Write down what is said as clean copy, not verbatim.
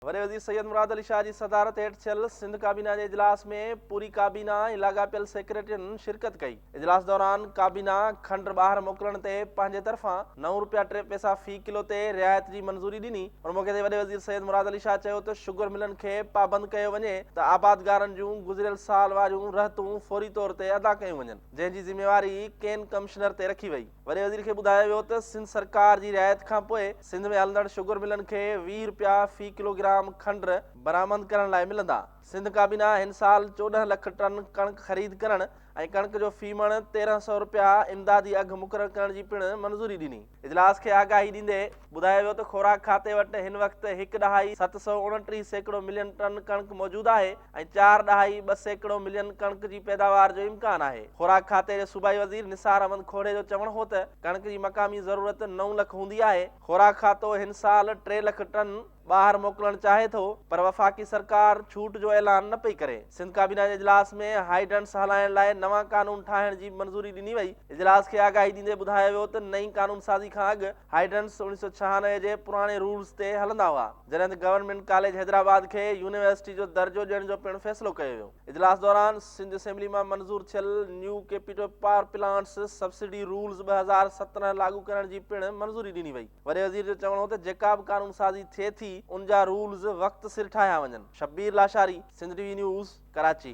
وڏي وزير سيد مراد علي شاهه جي صدارت هيٺ ٿيل سنڌ ڪابينا جي اجلاس ۾ پوري ڪابينا ۽ لاڳاپيل سيڪريٽرين شرڪت ڪئي. اجلاس دوران ڪابينا کنڊ ٻاهر موڪلڻ تي پنهنجي طرفان نو رپيا ٽي پئسا في ڪلو تي رعايت جي منظوري ڏني. ان موقعي تي وڏي وزير سيد مراد علي شاهه چيو ته شگر ملن کي پابند ڪيو وڃي ته آبادگارن جون گذريل سال واريون رهتون فوري طور تي ادا ڪيون وڃن جنهن جي ذميواري ڪين ڪمشنر تي رکي وئي. وڏي وزير کي ٻڌايو ويو ته سنڌ سرڪار جي رعايت کانپوء سنڌ ۾ هلندڙ شگر ملن کي 20 رپيا في ڪلو گرام کنڊ برآمد ڪرڻ لاء ملندا. سنڌ ڪابينا هن سال 14 لک ٽن ڪڻڪ خريد ڪرڻ ۽ ڪڻڪ جو في مڻ 1300 رپيا امدادي اگهه مقرر ڪرڻ جي پڻ منظوري ڏني. اجلاس کي آگاهي ڏيندي ٻڌايو ويو ته خوراڪ کاتي وٽ هن وقت هڪ ڏهائي 729% ملين ٽن ڪڻڪ موجود آهي ۽ چار ڏهائي 2% ملين ڪڻڪ جي پيداوار جو امڪان آهي. خوراڪ کاتي جي صوبائي وزير نثار احمد کوڙي جو چوڻ هو ته ڪڻڪ جي مقامي ضرورت نو لک هوندي آهي، خوراڪ کاتو هن سال 3 لک ٽن ٻاهر موڪلڻ چاهي ٿو پر وفاقي سرڪار ڇوٽ جو اعلان نه پئي ڪري. سنڌ ڪابينا جي اجلاس ۾ هائيڊرنٽس هلائڻ لاء نوان قانون ٺاهڻ جي منظوري ڏني وئي. اجلاس کي آگاهي ڏيندي ٻڌايو ويو ته نئين قانون سازي کان اڳ هائيڊرنٽس 1996 جي پراڻي رولز تي هلندا هئا. جڏهن ته گورنمينٽ ڪاليج حيدرآباد کي يونيورسٽي جو درجو ڏيڻ جو پڻ فيصلو ڪيو ويو. اجلاس دوران سنڌ اسيمبلي مان منظور ٿيل new captive power plants subsidy rules 2017 لاڳو ڪرڻ جي پڻ منظوري ڏني وئي. وڏي وزير جو چوڻ هو ته جيڪا به قانون سازي ٿئي ٿي ان جا رولز وقت سر ٺاهيا وڃن. Shabbir Lashari, Sindh T V news, Karachi.